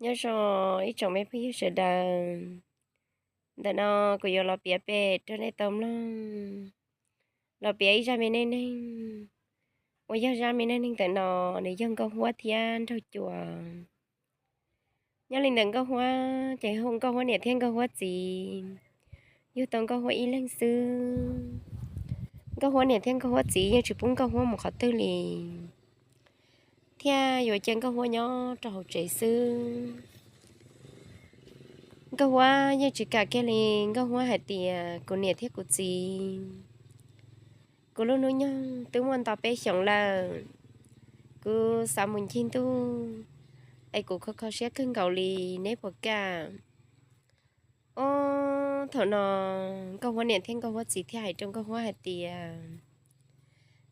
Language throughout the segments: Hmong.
Nyob zoo ib tsoom me phooj ywg sawv daws. Ntawm no kuv yuav los piav pem rau nej tau mloog, los piav ib zaj me neej neeg uas yog zaj me neej neeg ntawm no, nws yog Nkauj Huab thiab Nraug Cua. Nyob li ntawm Nkauj Huab ces hu Nkauj Huab niam thiab Nkauj Huab txiv yug tau Nkauj Huab ib leeg xwb. Nkauj Huab niam thiab Nkauj Huab txiv yeej tsis pub Nkauj Huab mus qhov twg li, thiaj yuav cia Nkauj Huab nyob rau hauv tsev xwb. Nkauj Huab yeej tsis kam kiag li. Nkauj Huab hais tias, kuv niam thiab kuv txiv, kuv lub hnub nyoog twb muaj nto peb xyoos lawm, kuv xav mus ncig ntuj es kuv kho kho siab kawg nkaus li, neb puas kam? Ob, thaum no Nkauj Huab niam thiab Nkauj Huab txiv thiaj hais rau Nkauj Huab hais tias,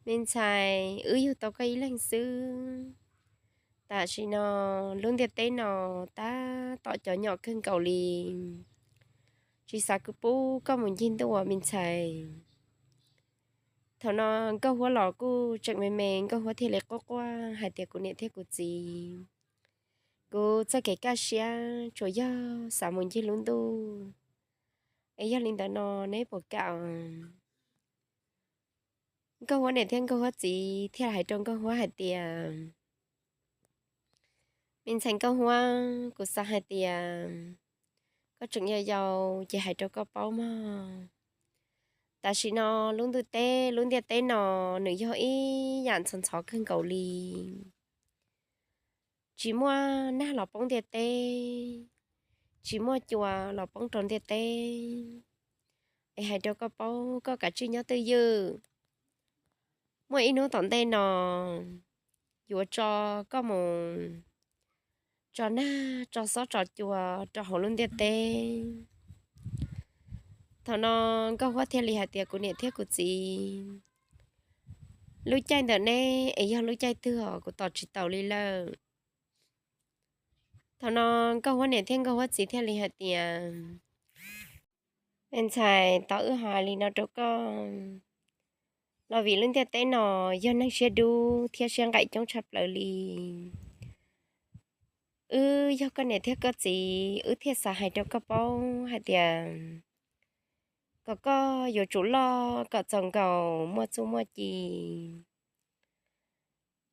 me ntxhais, wb yug tau koj ib leeg xwb. Tam sim no lub ntiaj teb no tab tom cov nyom kawg nkaus li, tsis xav kuv pub koj mus ncig ntuj, me ntxhais. Thaum no Nkauj Huab los kuj tseem me me, Nkauj Huab thiaj li quaj quaj hais tias, kuv niam thiab kuv txiv, kuv txoj kev kaj siab tsuas yog xav mus ncig lub ntuj, es yog li ntawd no neb puas kam? Nkauj Huab niam thiab Nkauj Huab txiv thiaj hais rau Nkauj Huab hais tias, me ntxhais Nkauj Huab, kuv xav hais tias koj tseem yau yau ces hais rau koj paub mog. Tam sim no lub ntuj teb, lub ntiaj teb no nws yog ib yam ntxhov ntxhov kawg nkaus li. Tsis muaj nag los poob ntiaj teb, tsis muaj cua los poob rau ntiaj teb. Es hais rau koj paub, koj kav tsij nyob twj ywm. Muaj ib hnub tom ntej no yuav tso koj mus tso nag tso xob tso cua rau hauv lub ntiaj teb. Thaum no Nkauj Huab thiaj li hais tias, kuv niam thiab kuv txiv, lub caij ntawm neb es yog lub caij twg os, kuv tos tsis taus li lawm. Thaum no Nkauj Huab niam thiab Nkauj Huab txiv thiaj li hais tias, me ntxhais, tos wb hais li no rau koj, los vim lub ntiaj teb no yog neeg siab dub thiab siab nqaim coob tshaj plaws li. Wb yog koj niam thiab koj txiv, wb thiaj xav hais rau koj paub hais tias kom koj yuav tsum loj kom txaus nkaus muaj txuj muaj ci,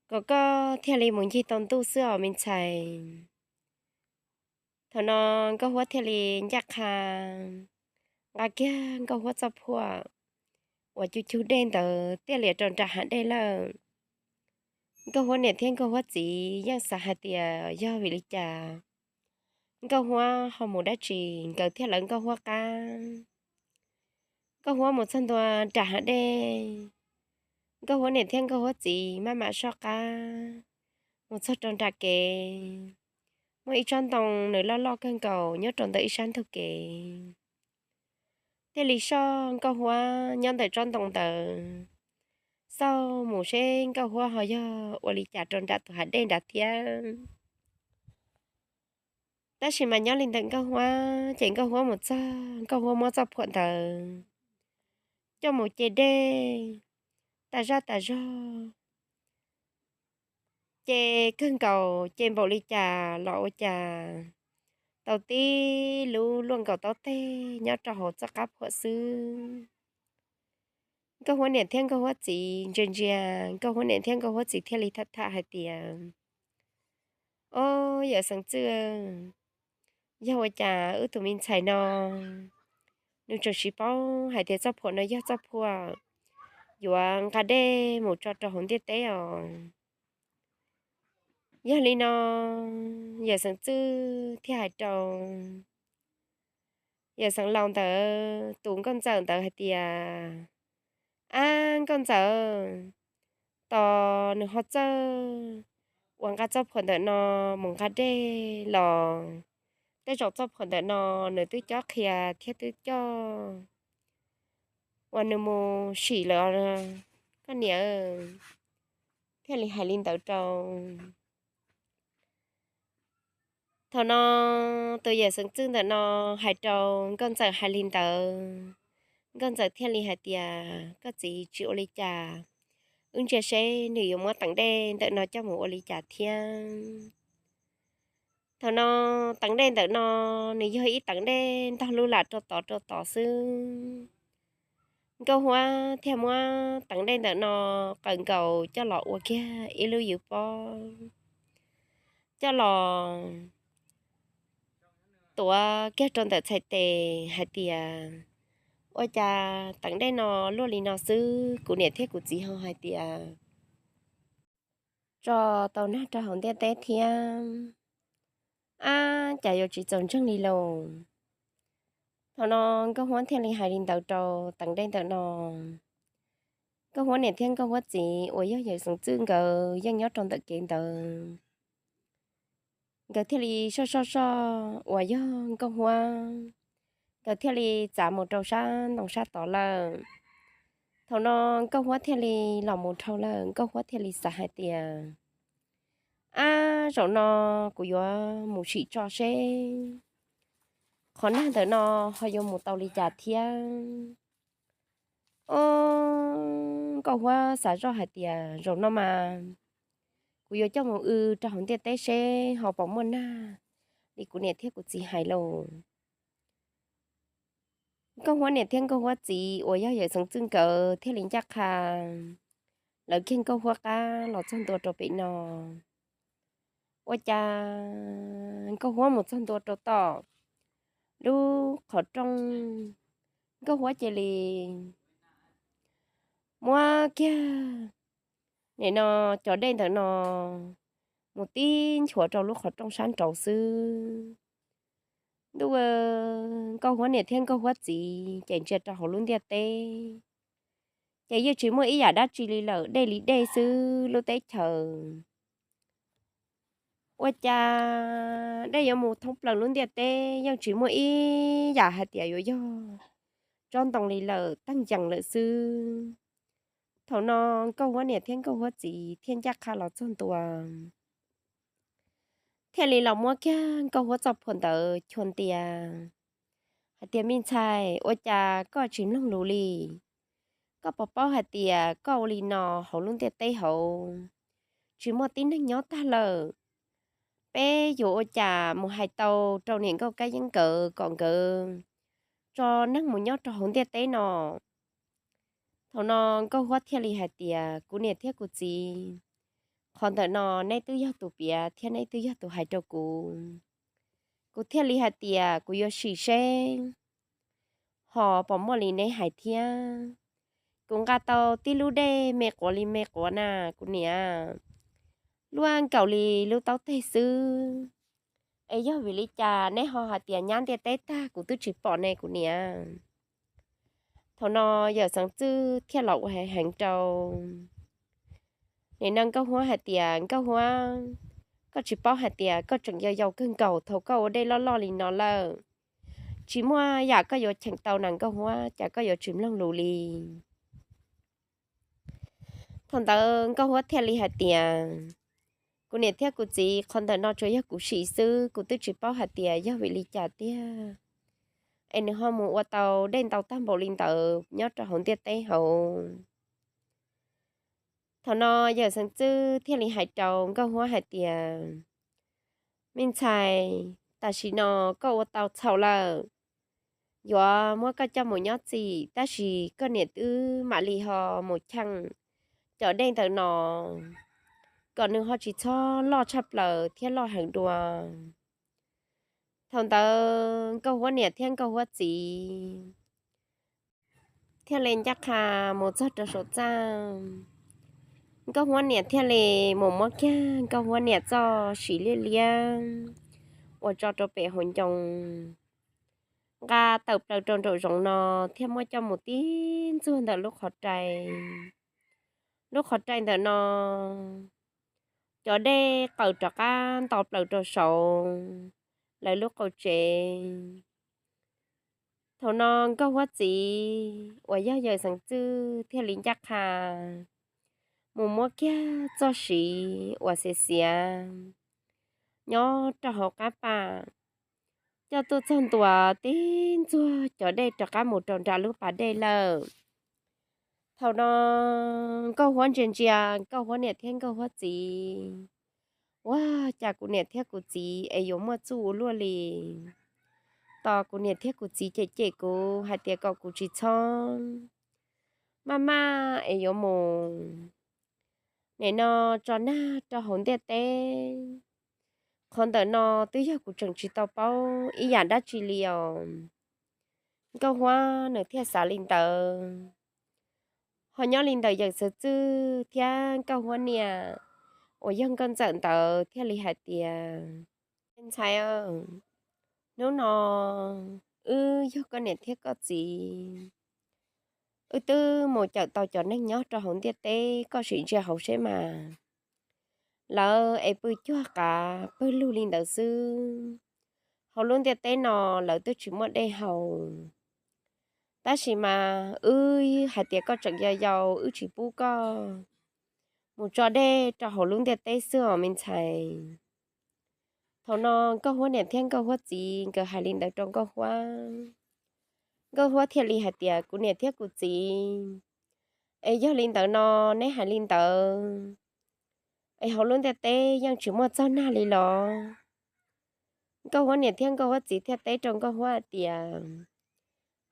kom koj thiaj li mus ncig tau ntuj xwb os me ntxhais. Thaum no Nkauj Huab thiaj li ncaj qha nqa kiag Nkauj Huab txoj phuam uas cug cug dej ntawd thiaj li rau nram hav dej lawm. Nkauj Huab niam thiab Nkauj Huab txiv yeej xav hais tias yog vim li cas Nkauj Huab ho mus dab tsi nkawd thiaj lawv Nkauj Huab qab. Nkauj Huab mus txog ntua nram hav dej, Nkauj Huab niam thiab Nkauj Huab txiv maj mam soj qab mus txog rau nram kev. Muaj ib tsob ntoo nws loj loj kawg nkaus nyob rau ntawm ib sab ntug kev. Thiaj li soj Nkauj Huab nyob ntawm tsob ntoo ntawd, xauj mus seb Nkauj Huab ho yog ua li cas rau nram tus hav dej nrad thiab. Tab sis mas nyob li ntawm Nkauj Huab ces Nkauj Huab mus txog, Nkauj Huab muab txoj phuam ntawd coj mus ce dej tas zaj tas zog, ce kawg nkaus, ce npaum li cas los ua cas tau tib lub luaj nkaus taub teg nyob rau hauv txoj qab phuam xwb. Nkauj Huab niam thiab Nkauj Huab txiv ntsia ntsia, Nkauj Huab niam thiab Nkauj Huab txiv thiaj li tham tham hais tias, ob, yawm Xeev Txwj, yog ua cas wb tus me ntxhais no nws tseem tsis paub hais tias txoj phuam no yog txoj phuam yuav nqa dej mus tso rau hauv ntiaj teb os? Yog li no yawm Xeev Txwj thiaj hais rau yawm Xeev Laus ntawd tus nkauj ntxawm ntawd hais tias, ab nkauj ntxawm, tos nws ho txawj uas nqa txoj phuam ntawm no mus nqa dej los, tej zaum txoj phuam ntawm no nws twb cob qhia thiab twb coj uas nws mus sim lawm, koj niam. Thiaj li hais li ntawd rau. Thaum no tus yawm Xeev Txwj ntawm no hais rau nkauj ntxawm hais li ntawd, nkauj ntxawm thiaj li hais tias, koj txiv, tsis ua li cas, wb ntsia seb nws yuav muab teem dej ntawm no coj mus ua li cas thiab. Thaum no teev dej ntawm no nws yog ib teev dej ntog lub lam rau tod rau tod xwb. Nkauj Huab thiaj muab teev dej ntawm no qaws nkaus coj los ua kiag ib lub ywv pob, coj los tuav kiag rau ntawm txhais tes hais tias, Ua cas teev dej no luaj li no xwb? Kuv niam thiab kuv txiv ho hais tias tso tau nag rau hauv ntiaj teb thiab, ab, cas yuav tsis txaus ntseeg li lauj. Thaum no Nkauj Huab thiaj li hais li ntawd rau teev dej ntawm no. Nkauj Huab niam thiab Nkauj Huab txiv uas yog Yawm Xeev Txwj nkawd yeej nyob rau ntawm kev ntawd. Nkawd thiaj li soj soj soj uas yog Nkauj Huab, nkawd thiaj li txav mus rau sab ntoo sab tod lawm. Thaum no Nkauj Huab thiaj li los mus dhau lawm, Nkauj Huab thiaj li xav hais tias, Ab, zaum no kuv yuav mus sim tso seb qhov nag ntawm no ho yuav mus tau li cas thiab. Ob, Nkauj Huab xav zoj hais tias, Zaum no mas kuv yuav coj mus w rau hauv ntiaj teb seb ho puas muaj nag li kuv niam thiab kuv txiv hais lauj. Nkauj Huab niam thiab Nkauj Huab txiv uas yog Yawm Xeev Txwj nkawd thiaj li ncaj qha lawv kiag Nkauj Huab qab los txog ntua rau pem no. Ua cas Nkauj Huab mus txog ntua rau tom lub qhov rooj, Nkauj Huab cia li muab kiag nim no cov dej ntawm no mus tib nchuav rau lub qhov rooj sab nraud xwb. Ntuj, Nkauj Huab niam thiab Nkauj Huab txiv ces ntsia rau hauv lub ntiaj teb, ces yeej tsis muaj ib yam dab tsi li lawm, dej li dej xwb lub teb chaws. Ua cas dej yuav mus thoob plaws lub ntiaj teb yeej tsis muaj ib yam hais tias yuav yog tsob ntoo li lawm, teej yees lawm xwb. Thaum no Nkauj Huab niam thiab Nkauj Huab txiv thiaj ncaj qha los txog ntua, thiaj li los muab kiag Nkauj Huab txoj phua ntawd chua ntia hais tias, Me ntxhais, ua cas koj tsis mloog lus li? Koj puas paub hais tias koj ua li no hauv lub ntiaj teb hauv tsis muaj tib neeg nyob tag lawm? Peb yuav ua cas mus hais tau rau niam nkauj Kab Yeeb nkawd kom nkawd tso neeg mus nyob rau hauv ntiaj teb no? Thaum no Nkauj Huab thiaj li hais tias, Kuv niam thiab kuv txiv, qhov ntawm no neb twb yog tus piav thiab neb twb yog tus hais rau kuv. Kuv thiaj li hais tias kuv yuav sim seb ho puas muaj li neb hais thiab. Kuv nqa tau tib lub dej me quav li me quav na kuv niam, luaj nkaus li lub taub teg xwb. Es yog vim li cas neb ho hais tias nyab ntiaj teb tag kuv twb tsis pom ne kuv niam? Thaum no Yawm Xeev Txwj thiaj los ua heev rau nim no Nkauj Huab hais tias, Nkauj Huab, koj tsis paub hais tias koj tseem yau yau kawg nkaus thaum koj ua dej loj loj li no lawm. Tsis muaj yam koj yuav cheem tau na Nkauj Huab, cas koj yuav tsis mloog lus li? Thaum ntawd Nkauj Huab thiaj li hais tias, Kuv niam thiab kuv txiv, qhov ntawm no tsuas yog kuv sim xwb, kuv twb tsis paub hais tias yog vim li cas tiag es nws ho mus ua tau dej ntau tag npaum li ntawd nyob rau hauv ntiaj teb hauv. Thaum no Yawm Xeev Txwj thiaj li hais rau Nkauj Huab hais tias, Me ntxhais, tam sim no koj ua tau txhaum lawm. Yuav muab koj coj mus nyob txim, tab sis koj niam twb mam li ho mus cheem cov dej ntawm no kom nws ho tsis txhob loj tshaj plaws thiab loj heev dua. Thaum ntawd Nkauj Huab niam thiab Nkauj Huab txiv thiaj li ncaj qha mus txog rau saum txaj. Nkauj Huab niam thiaj li mus muab kiag Nkauj Huab niam txoj siv liab liab uas tso rau pem hauv ncoo, nqa tawm plaws rau nraum zoov no thiab muab coj mus tib ntxuag ntawm lub qhov rai. Lub qhov rai ntawm no cov dej qaws rov qab nto plaws rau saud lawv lub qau tsev. Thaum no Nkauj Huab txiv uas yog Yawm Xeev Txwj thiaj li ncaj qha mus muab kiag txoj siv uas xiav xiav nyob rau hauv qab pam, coj tuaj txog ntua tib ntxuag cov dej rov qab mus rau nram lub pas dej lawm. Thaum no Nkauj Huab ntsia ntsia Nkauj Huab niam thiab Nkauj Huab txiv Ua cas kuv niam thiab kuv txiv es yuav muaj txuj ua luaj li. Tos kuv niam thiab kuv txiv cem cem kuv hais tias kom kuv tsis txhob maj maj es yuav mus nim no tso nag rau hauv ntiaj teb. Qhov ntawm no twb yog kuv tseem tsis tau paub ib yam dab tsi li os. Nkauj Huab nws thiaj xav li ntawd. Ho nyob li ntawm Yawm Xeev Txwj thiab Nkauj Huab niam uas yog Nkauj Ntxawm ntawd thiaj li hais tias, Me ntxhais, hnub no wb yog koj niam thiab koj txiv, wb twb mus cawm tau cov neeg nyob rau hauv ntiaj teb, koj sim ntsia hauv seb mas, lawv es pw cuag qav pw lug li ntawd xwb. Hauv lub ntiaj teb no lawv twb tsis muaj dej haus, tab sis mas wb hais tias koj tseem yau yau, wb tsis pub koj mus tso dej rau hauv lub ntiaj teb xwb os me ntxhais. Thaum no Nkauj Huab niam thiab Nkauj Huab txiv nkawd hais li ntawd rau Nkauj Huab, Nkauj Huab thiaj li hais tias, Kuv niam thiab kuv txiv, es yog li ntawd no neb hais li ntawd, es hauv lub ntiaj teb yeej tsis muaj txog nag li los? Nkauj Huab niam thiab Nkauj Huab txiv thiaj teb rau Nkauj Huab hais tias,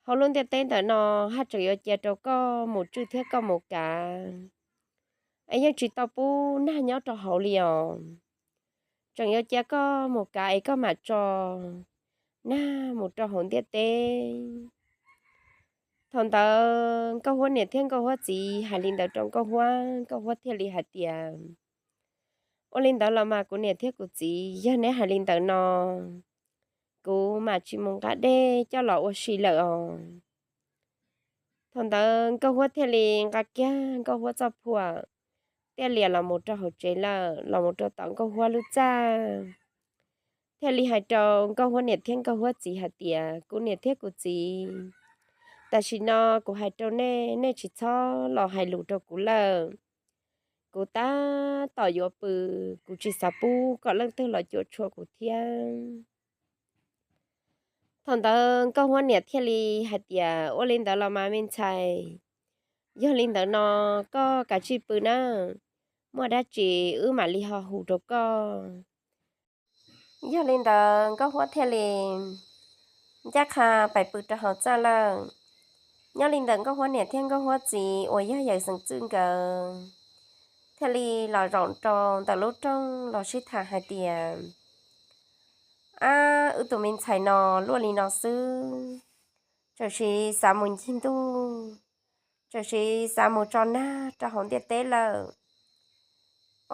Hauv lub ntiaj teb ntawm no haj tseem yuav cia rau koj mus tswj thiab koj mus kav, es yeej tsis tau pub nag nyob rau hauv li os. Tseem yuav cia koj mus kav es koj mam tso nag mus rau hauv ntiaj teb. Thaum ntawd Nkauj Huab niam thiab Nkauj Huab txiv hais li ntawd rau Nkauj Huab, Nkauj Huab thiaj li hais tias, Ua li ntawd los mas kuv niam thiab kuv txiv, yog neb hais li ntawd no, kuv mam tsis mus nqa dej coj los ua si lawm os. Thaum ntawd Nkauj Huab thiaj li nqa kiag Nkauj Huab txoj phuam, thiaj li los mus rau hauv tsev lawm, los mus rau tom Nkauj Huab lub txaj, thiaj li hais rau Nkauj Huab niam thiab Nkauj Huab txiv hais tias, Kuv niam thiab kuv txiv, tam sim no kuv hais rau nej, nej tsis txhob los hais lus rau kuv lawm. Kuv tab tom yuav pw, kuv tsis xav pub kom leej twg los cuam tshuam kuv thiab. Thaum ntawd Nkauj Huab niam thiaj li hais tias, Ua li ntawd los mas me ntxhais, yog li ntawd no koj kav tsij pw nawb, muaj dab tsi wb mam li ho hu rau koj. Yog li ntawd Nkauj Huab thiaj li ncaj qha pais pw rau hauv txaj lawm. Nyob li ntawm Nkauj Huab niam thiab Nkauj Huab txiv uas yog Yawm Xeem Txwj nkawd thiaj li los zaum rau ntawm lub rooj los sib tham hais tias, Ab, wb tus me ntxhais no luaj li no xwb, txawm sis xav mus ncig ntuj, txawm sis xav mus tso nag rau hauv ntiaj teb lawm.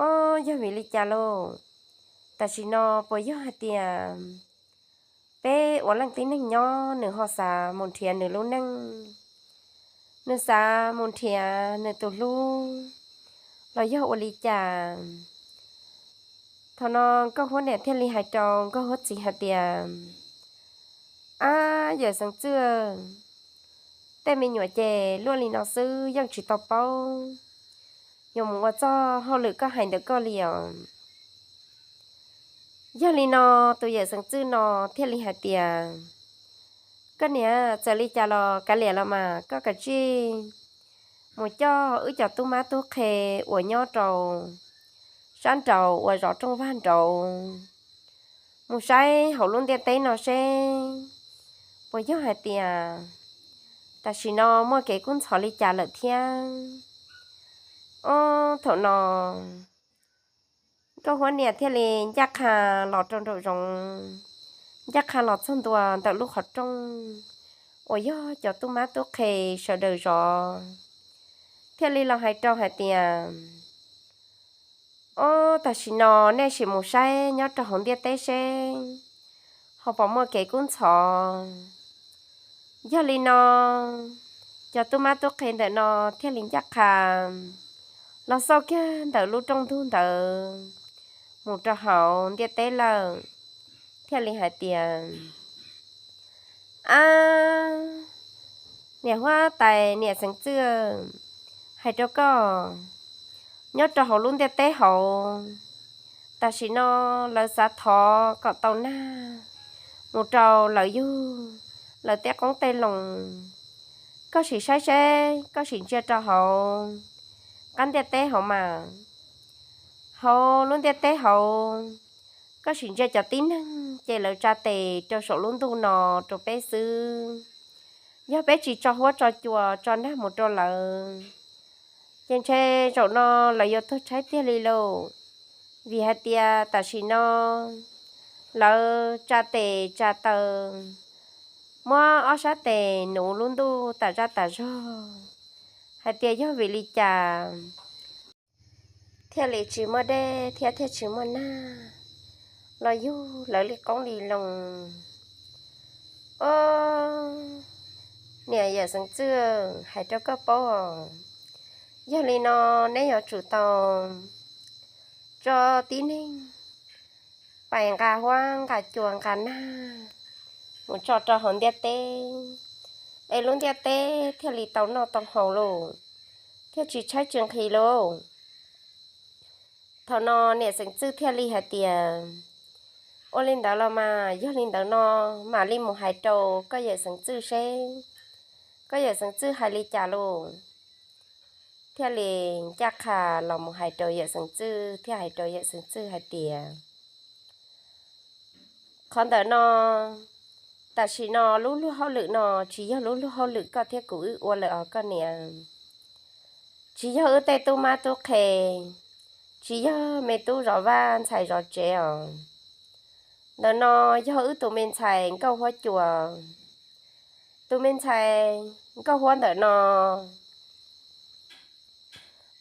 Ob, yog vim li cas lauj? Tam sim no puas yog hais tias peb ua leej tib neeg nyob nws ho xav mus nrhiav nws lub neej, nws xav mus nrhiav nws tus hlub los yog ua li cas? Thaum no Nkauj Huab niam thiaj li hais rau Nkauj Huab txiv hais tias, Ab, Yawm Xeem Txwj, tej me nyuam ces luaj li no xwb yeej tsis tau paub yuav mus ua txoj hauj lwm koj hais ntawm koj li os. Yog li no tus Yawm Xeem Txwj no thiaj li hais tias, Koj niam, txawm li cas los kav liam los mas koj kav tsij mus coj wb cov tub mab tub qhe uas nyob rau sab nraud uas zov rooj vag nraud mus saib hauv lub ntiaj teb no seb puas yog hais tias tam sim no muaj kev kub ntxhov li cas lawm thiab. Ob, thaum no Nkauj Huab niam thiaj li ncaj qha los rau nraum zoov, ncaj qha los txog ntua ntawm lub qhov rooj uas yog cov tub mab tub qhe sawv daws zov, thiaj li los hais rau hais tias, Ob, tam sim no nej sim mus saib nyob rau hauv ntiaj teb seb ho puas muaj kev kub ntxhov. Yog li no cov tub mab tub qhe ntawm no thiaj li ncaj qha los xauj kiag ntawm lub rooj ntug ntawd mus rau hauv ntiaj teb lawm, thiaj li hais tias, Ab, niam huab tais niam Xeev Txwj, hais rau koj, nyob rau hauv lub ntiaj teb hauv, tam sim no lawv xav thov kom tau nag mus rau lawv yug lawv tej qoob tej loo. Koj sim saib seb, koj sim ntsia rau hauv qab ntiaj teb hauv mas, Hauv lub ntiaj teb hauv, koj sim ntsia cov tib neeg ces lawv tsa tes rau saum lub ntuj no rau peb xwb. Yog peb tsis tso huab tso cua tso nag mus rau lawv, ces ntshe zaum no lawv yuav tuag tshaib tiag li lauj. Vim hais tias tam sim no lawv tsa tes tsa taw, muab ob sab tes nuv lub ntuj tas zaj tas zog, hais tias yog vim li cas thiaj li tsis muaj dej thiab thiaj tsis muaj nag los yug lawv li qoob li loo. Ob, niam yawm Xeev Txwj, hais rau koj paub os, yog li no neb yuav tsum tau tso tib neeg pais nqa huab nqa cua nqa nag mus tso rau hauv ntiaj teb, es lub ntiaj teb thiaj li tau noj tau haus lauj, thiaj tsis tshaib tsis nqhis lauj. Thaum no niam Xeev Txwj thiaj li hais tias, ua li ntawd los mas yog li ntawd no mam li mus hais rau koj yawm Xeev Txwj seb koj yawm Xeev Txwj hais li cas lauj. Thiaj li ncaj qha los mus hais rau yawm Xeev Txwj thiab hais rau yawm Xeev Txwj hais tias, qhov ntawm no tam sim no lub luag hauj lwm no tsis yog lub luag hauj lwm koj thiab kuv wb ua lawm os koj niam. Tsis yog wb tej tub mab tub qhe, tsis yog me tub zov vaj ntxhais zov tsev os. Ntawm no yog wb tus me ntxhais Nkauj Huab Cua. Tus me ntxhais Nkauj Huab ntawm no,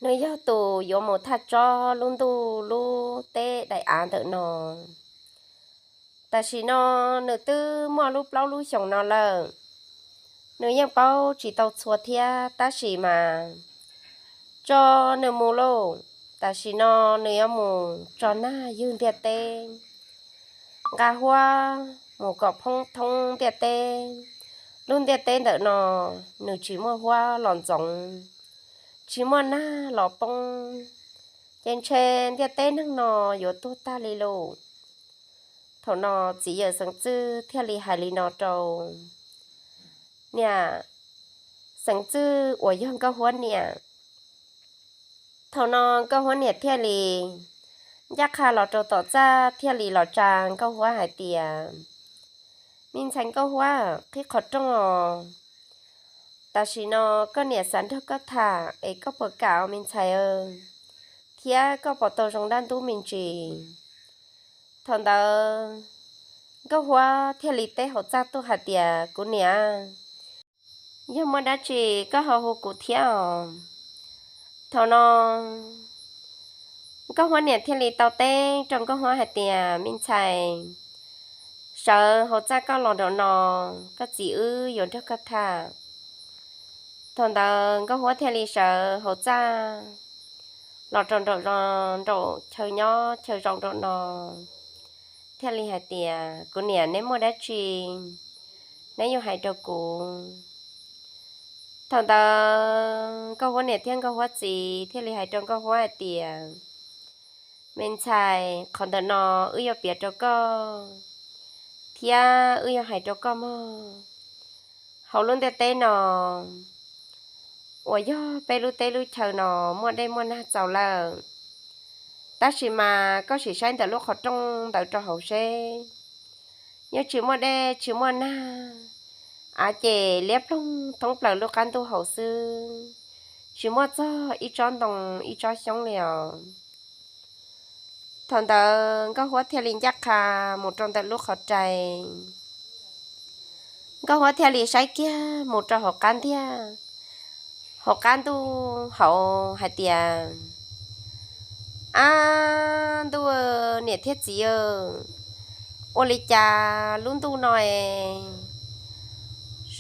nws yog tus yuav mus thaj tsob lub ntuj lub teb daim av ntawm no. Tam sim no nws twb muaj lub plaub lub xyoos no lawm, nws yeej paub tsis tau txhua thiab tab sis mas tso nws mus lauj. Tam sim no nws yuav mus tso nag ywg ntiaj teb, nqa huab mus kom phoob thoob ntiaj teb. Lub ntiaj teb ntawm no nws tsis muaj huab los ntxoov, tsis muaj nag los poob, ces ntshe ntiaj teb neeg no yuav tuag tag li lauj. Thaum no txiv yawm Xeev Txwj thiaj li hais li no rau niam Xeev Txwj uas yog Nkauj Huab niam. Thaum no Nkauj Huab niam thiaj li ncaj qha los rau tom txaj thiaj li los tsa Nkauj Huab hais tias, me ntxhais Nkauj Huab, qhib qhov rooj os. Tam sim no koj niam xav nrog koj tham es koj puas kam os me ntxhais, thiab koj puas tau zoo dab ntub me ntsis? Thaum ntawd Nkauj Huab thiaj li teb hauv txaj tuaj hais tias, kuv niam, yog muaj dab tsi koj ho hu kuv thiab os. Thaum no Nkauj Huab niam thiaj li tau teb rau Nkauj Huab hais tias, me ntxhais, sawv hauv txaj koj los nraum no, koj txiv wb yuav nrog koj tham. Thaum ntawd Nkauj Huab thiaj li sawv hauv txaj los rau nraum, nraum chaw nyob chaw zaum nraum no, thiaj li hais tias, kuv niam, neb muaj dab tsi neb yuav hais rau kuv. Thaum ntawd Nkauj Huab niam thiab Nkauj Huab txiv thiaj li hais rau Nkauj Huab hais tias, me ntxhais, qhov ntawm no wb yuav piav rau koj, thiab wb yuav hais rau koj mog. Hauv lub ntiaj teb no uas yog peb lub teb lub chaw no muaj dej muaj nag txaus lawm, tab sis mas koj sim saib ntawm lub qhov rooj ntawd rau hauv seb, yog tsis muaj dej tsis muaj nag, av ces liab ploog thoob plaws lub qab ntuj hauv xwb, tsis muaj txog ib tsob ntoo ib tsob xyoob li os. Thaum ntawd Nkauj Huab thiaj li ncaj qha mus rau ntawm lub qhov rai. Nkauj Huab thiaj li saib kiag mus rau hauv qab ntiaj, hauv qab ntuj hauv hais tias, ab, ntuj, niam thiab txiv, ua li cas lub ntuj no es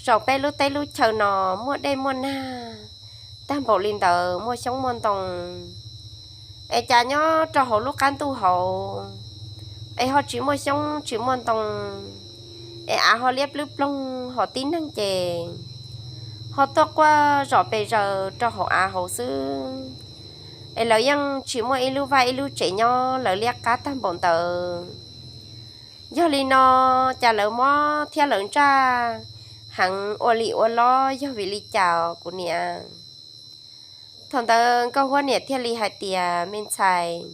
saum peb lub teb lub chaw no muaj dej muaj nag tag npaum li ntawd, muaj xyoob muaj ntoo, es cas nyob rau hauv lub qab ntuj hauv es ho tsis muaj xyoob tsis muaj ntoo, es av ho liab plwb ploog, ho tib neeg ces ho tuaj quaj zom pes zaws rau hauv av hauv xwb, es lawv yeej tsis muaj ib lub vaj ib lub tsev nyob, lawv liab qab tag npaum ntawd. Yog li no, cas lawv mob thiab lawv ntsaj heev ua li ua lob, yog vim li cas kuv niam? Thaum ntawd Nkauj Huab niam thiaj li hais tias, me ntxhais,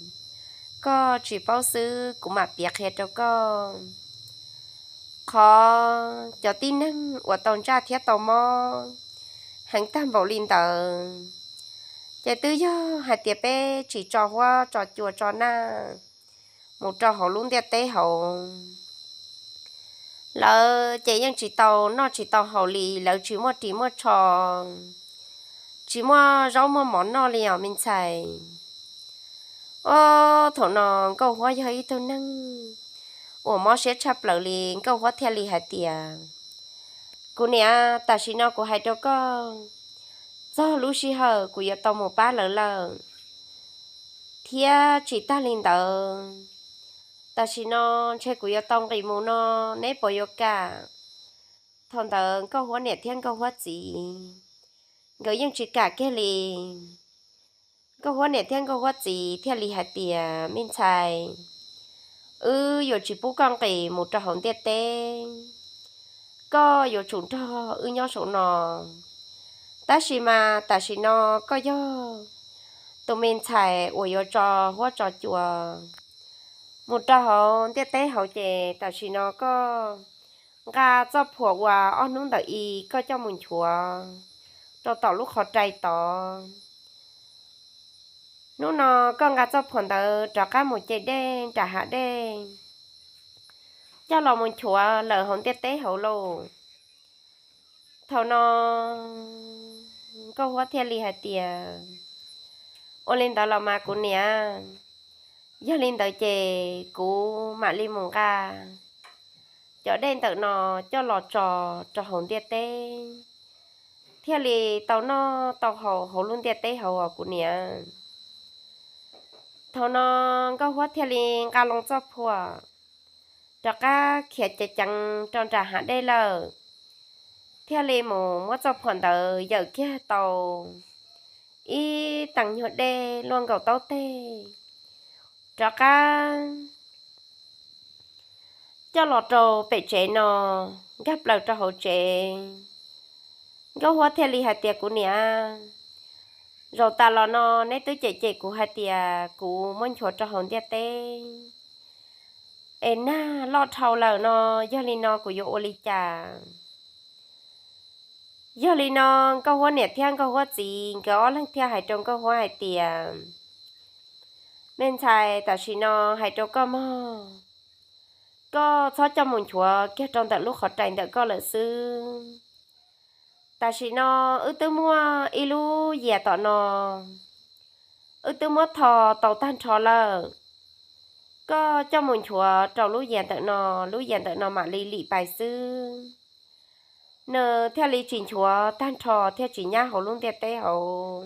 koj tsis paub xwb kuv mam piav qhia rau koj. Qhov cov tib neeg uas tau ntsaj thiab tau mob heev tag npaum li ntawd, ces twb yog hais tias peb tsis tso huab tso cua tso naj mus rau hauv lub ntiaj teb hauv, lawv ces yeej tsis tau noj tsis tau haus li, lawv tsis muaj ris muaj tsho, tsis muaj zaub muaj mov noj li os me ntxhais. Ob, thaum no Nkauj Huab yog ib tug neeg uas mob siab tshaj plaws li, Nkauj Huab thiaj li hais tias, kuv niam, tam sim no kuv hais rau koj, txog lub sij hawm kuv yuav tau mus pab lawv lawm, thiab tsis tag li ntawd, tam sim no ntshe kuv yuav tau nqis mus no, neb puas yuav kam? Thaum ntawd Nkauj Huab niam thiab Nkauj Huab txiv nkawd yeej tsis kam kiag li. Nkauj Huab niam thiab Nkauj Huab txiv thiaj li hais tias, me ntxhais, wb yuav tsis pub koj nqis mus rau hauv ntiaj teb, koj yuav tsum nrog wb nyob saum no. Tab sis mas tam sim no koj yog tus me ntxhais uas yuav tso huab tso cua mus rau hauv ntiaj teb hauv, ces tam sim no koj nqa txoj phuam uas ob hnub ntawm i koj coj mus nchuav rau tom lub qhov rai tod. Hnub no koj nqa txoj phuam ntawd rov qab mus ce dej nram hav dej, coj los mus nchuav lawm hauv ntiaj teb hauv lauj. Thaum no Nkauj Huab thiaj li hais tias, ua li ntawd los mas kuv niam, yog li ntawd ces kuv mam li mus nqa cov dej ntawm no coj los tso rau hauv ntiaj teb, thiaj li tau noj tau haus hauv lub ntiaj teb hauv os kuv niam. Thaum no Nkauj Huab thiaj li nqa loo txoj phuam rov qab khiav ceev ceev rau nram hav dej lawm, thiaj li mus muab txoj phuam ntawd yawm kiag tau ib teev nyuag dej luaj nkaus taub teg, rov qab coj los rau pem tsev no, nkag plaws rau hauv tsev. Nkauj Huab thiaj li hais tias, kuv niam, zaum tas los no neb twb cem cem kuv hais tias kuv muab nchuav rau hauv ntiaj teb es nag loj dhau lawm no, yog li no kuv yuav ua li cas? Yog li no Nkauj Huab niam thiab Nkauj Huab txiv nkawd ob leeg thiaj hais rau Nkauj Huab hais tias, me ntxhais, tam sim no hais rau koj mog, koj txhob coj mus nchuav kiag rau ntawm lub qhov rai ntawm koj lawm xwb. Tam sim no wb twb muaj ib lub yias tom no, wb twb muab tho tau tag nrho lawm. Koj coj mus nchuav rau lub yias ntawm no, lub yias ntawm no mam li lim pais xwb, nws thiaj li tsis nchuav tag nrho thiaj tsis nyab hauv lub ntiaj teb hauv.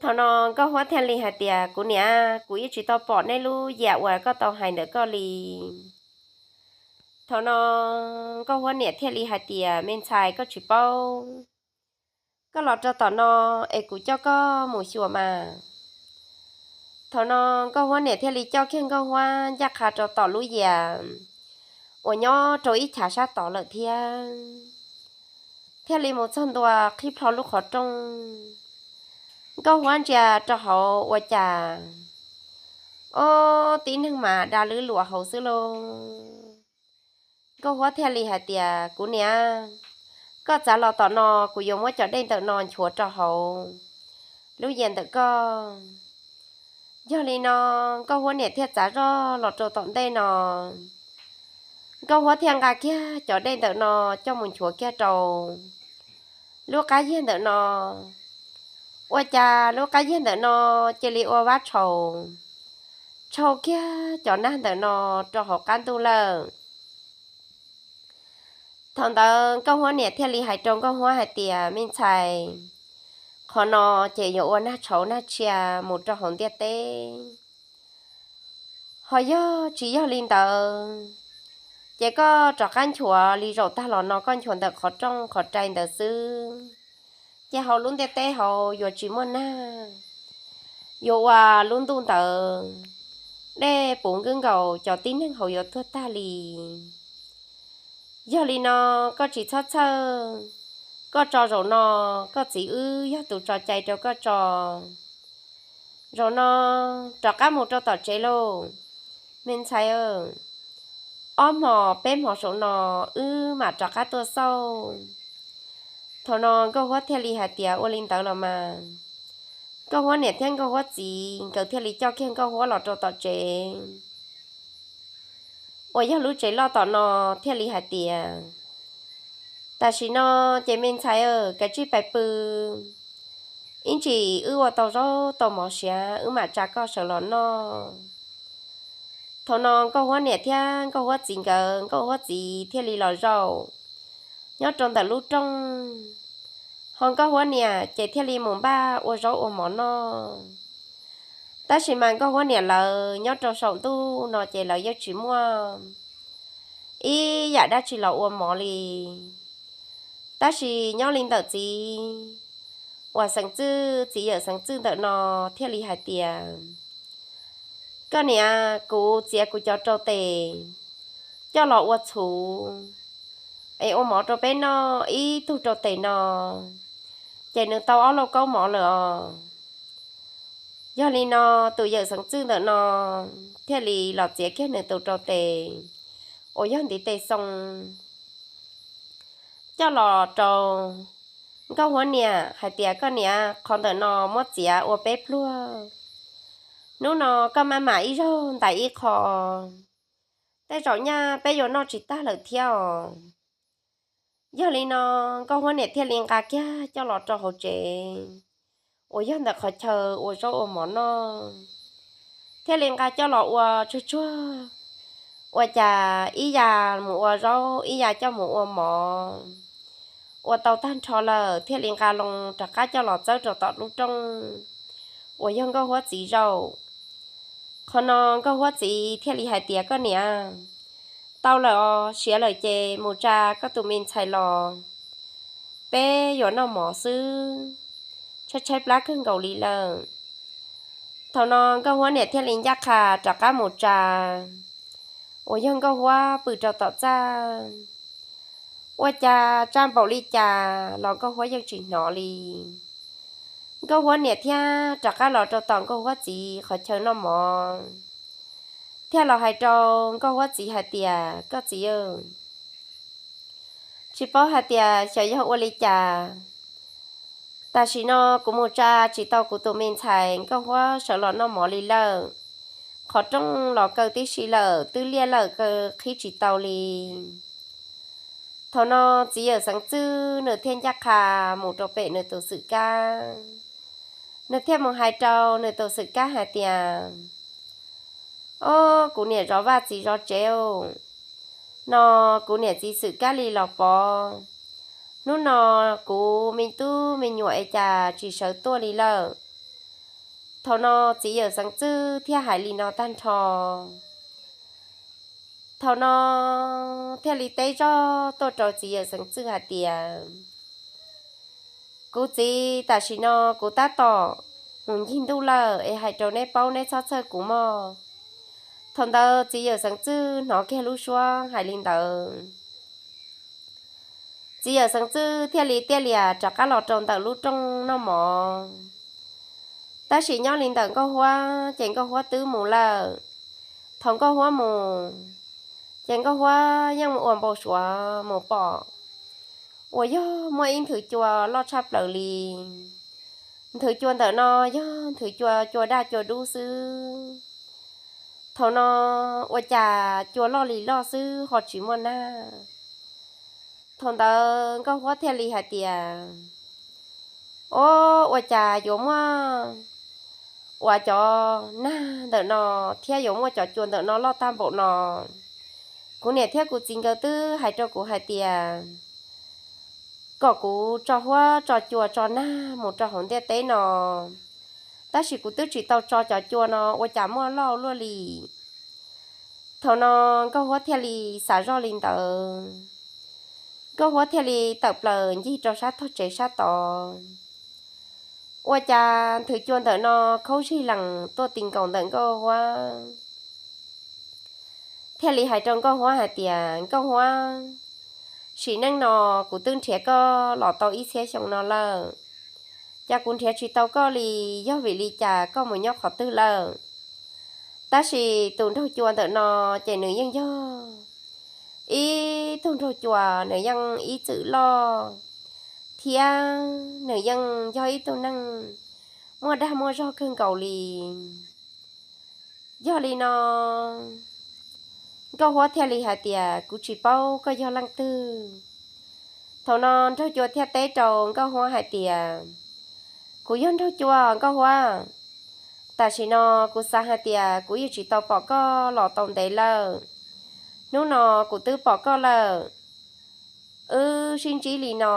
Thaum no Nkauj Huab thiaj li hais tias, kuv niam, kuv yeej tsis tau pom nej lub yias uas koj tau hais ntawm koj li. Thaum no Nkauj Huab niam thiaj li hais tias, me ntxhais, koj tsis paub, koj los rau tom no es kuv coj koj mus xyuas mas. Thaum no Nkauj Huab niam thiaj li coj kiag Nkauj Huab ncaj qha rau tom lub yias uas nyob rau ib chav sab tod lawm thiab, thiaj li mus txog ntua qhib plho lub qhov rooj. Nkauj Huab ntsia rau hauv ua cas, ob, tib neeg mas da lwb luas hauv xwb lauj. Nkauj Huab thiaj li hais tias, kuv niam, koj txav los tom no, kuv yuav muab cov dej ntawm no nchuav rau hauv lub yias ntawm koj. Yog li no Nkauj Huab niam thiaj txav zoj los rau tom ntej no. Nkauj Huab thiaj nqa kiag cov dej ntawm no coj mus nchuav kiag rau lub qab yias ntawm no. Ua cas lub qab yias ntawm no cia li ua vab tshau, tshau kiag cov nag ntawm no rau hauv qab ntuj lawm. Thaum ntawd Nkauj Huab niam thiaj li hais rau Nkauj Huab hais tias, me ntxhais, qhov no ces yuav ua nag tshauv nag tshia mus rau hauv ntiaj teb. Ho yog tsis yog li ntawd, ces koj rov qab nchuav li zaum tag los no koj nchuav ntawm qhov rooj qhov rai ntawd xwb, ces hauv lub ntiaj teb hauv yuav tsis muaj nag, yuav ua lub ntuj ntawd dej puv nkwj nkaus, cov tib neeg hauv yuav tuag tag li. Yog li no koj tsis txhob txhawj, koj tso zaum no, koj txiv wb yog tus tso cai rau koj tso. Zaum no rov qab mus rau tom tsev lauj, me ntxhais. Ob hmos peb hmos saum no wb mam rov qab tuaj xauj. Thaum no Nkauj Huab thiaj li hais tias, Ua li ntawd los mas. Nkauj Huab niam thiab Nkauj Huab txiv nkawd thiaj li coj kiag Nkauj Huab los rau tom tsev. Uas yog lub tsev loj tom no thiaj li hais tias, Tam sim no ces me ntxhais, kav tsij pais pw, ib ntsis wb ua tau zaub tau mov siav wb mam tsa koj sawv los noj. Thaum no Nkauj Huab niam thiab Nkauj Huab txiv nkawd, Nkauj Huab txiv thiaj li los zaum nyob rau ntawm lub rooj, ho Nkauj Huab niam ces thiaj li mus npaj ua zaub ua mov noj. Tab sis mas Nkauj Huab niam lawv nyob rau saum ntuj no ces lawv yeej tsis muaj ib yam dab tsi los ua mov li. Tab sis nyob li ntawm txiv uas Xeev Txwj, txiv yawm Xeev Txwj ntawm no thiaj li hais tias, Koj niam, kuv txiav kuv cov rau tes coj los ua txhuv es ua mov rau peb noj ib tug rau tes no, ces nws tau ob lauj kaub mov lawm os. Yog li no tus yawm Xeev Txwj ntawm no thiaj li los txiav kiag nws tus rau tes uas yog ntiv tes xoo coj los rau Nkauj Huab niam hais tias, Koj niam, qhov ntawm no muab txiav ua peb pluag. Hnub no koj maj mam ib zaug ntais ib qho, tej zaum nyaj peb yuav noj tsis tag lawm thiab os. Yog li no Nkauj Huab niam thiaj li nqa kiag coj los rau hauv tsev uas yog ntawm qhov chaw ua zaub ua mov noj, thiaj li nqa coj los ua tsuag tsuag. Ua cas ib yam mus ua zaub ib yam coj mus ua mov, ua tau tag nrho lawm thiaj li nqa loo rov qab coj los txawb rau tom lub rooj uas yog Nkauj Huab txiv zaum. Qhov no Nkauj Huab txiv thiaj li hais tias, Koj niam, tau lawm os, siav lawm ces mus tsa koj tus me ntxhais los, peb yuav noj mov xwb, tshaib tshaib plab kawg nkaus li lawm. Thaum no Nkauj Huab niam thiaj li ncaj qha rov qab mus tsa uas yog Nkauj Huab pw rau tom txaj. Ua cas tsa npaum li cas los Nkauj Huab yeej tsis hnov li. Nkauj Huab niam thiaj rov qab los rau tom Nkauj Huab txiv qhov chaw noj mov, thiaj los hais rau Nkauj Huab txiv hais tias, Koj txiv, tsis paub hais tias xyov yog ua li cas, tam sim no kuv mus tsa tsis tau kuv tus me ntxhais Nkauj Huab sawv los noj mov li lawm. Qhov rooj los kaw tib si lawm, twb liaj lawm, kaw qhib tsis tau li. Thaum no txiv yawm Xeev Txwj nws thiaj ncaj qha mus rau pem nws tus xwm kab, nws thiaj mus hais rau nws tus xwm kab hais tias, Ob, kuv niam zov vaj txiv zov tsev no, kuv niam txiv xwm kab li los pov, hnub no kuv me tub me nyuam es cas tsis sawv tuaj li lawm. Thaum no txiv yawm Xeev Txwj thiaj hais li no tag nrho. Thaum no thiaj li teb zog tuaj rau txiv yawm Xeev Txwj hais tias, Kuv txiv, tam sim no kuv tab tom mus ncig ntuj lawm es hais rau neb paub, neb txhob txhawj kuv mog. Thaum ntawd txiv yawm Xeev Txwj hnov kiag lub suab hais li ntawd, txiv yawm Xeev Txwj thiaj li tiaj lias rov qab los rau ntawm lub rooj noj mov. Tab sis nyob li ntawm Nkauj Huab ces Nkauj Huab twb mus lawm. Thaum Nkauj Huab mus, ces Nkauj Huab yeej ua npau suav mus pom uas yog muaj ib nthwv cua loj tshaj plaws li. Nthwv cua ntawm no yog nthwv cua, cua daj cua dub xwb. Thaum no ua cas cua loj li loj xwb ho tsis muaj nag. Thaum ntawd Nkauj Huab thiaj li hais tias, Ob, ua cas yuav muaj uas cov nag ntawm no thiab yuav muaj cov cua ntawm no loj tag npaum no. Kuv niam thiab kuv txiv nkawd twb hais rau kuv hais tias kom kuv tso huab tso cua tso nag mus rau hauv ntiaj teb no, tab sis kuv twb tsis tau tso cov cua no ua cas muaj loj luaj li. Thaum no Nkauj Huab thiaj li xav zoj li ntawd, Nkauj Huab thiaj li tawm plaws ncig rau sab tog tsev sab tod. Ua cas nthwv cua ntawm no khaub zig lees tuaj ti nkaus ntawm Nkauj Huab, thiaj li hais rau Nkauj Huab hais tias, Nkauj Huab, sim neej no kuv twb nrhiav koj los tau ib txhiab xyoo no lawm, Cas kuv nrhiav tsis tau koj li, yog vim li cas koj mus nyob qhov twg lawm? Tab sis tus nraug cua ntawm no ces nws yeej yog ib tug nraug cua, nws yeej ib txwm loj thiab nws yeej yog ib tug neeg muaj dag muaj zog kawg nkaus li. Yog li no Nkauj Huab thiaj li hais tias, kuv tsis paub koj yog leej twg. Thaum no nraug cua thiaj teb rau Nkauj Huab hais tias, kuv yog nraug cua Nkauj Huab. Tam sim no kuv xav hais tias kuv yeej tsis tau pom koj los tau ntev lawm. Hnub no kuv twb pom koj lawm. Wb sib ntsib li no,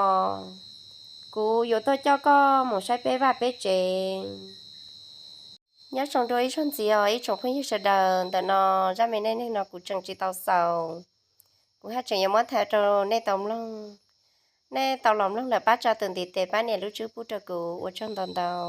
kuv yuav tuaj coj koj mus saib peb vaj peb tsev. Nyob zoo dua ib zaug ntxiv os ib tsoom phooj ywg sawv daws. Ntawm no zaj me neej neeg no kuv tseem tsis tau xaus, kuv haj tseem yuav muab tham rau nej tau mloog. Nej tau los mloog lawm pab tsa tus ntiv tes pab nias lub tswb pub rau kuv, ua tsaug ntau ntau.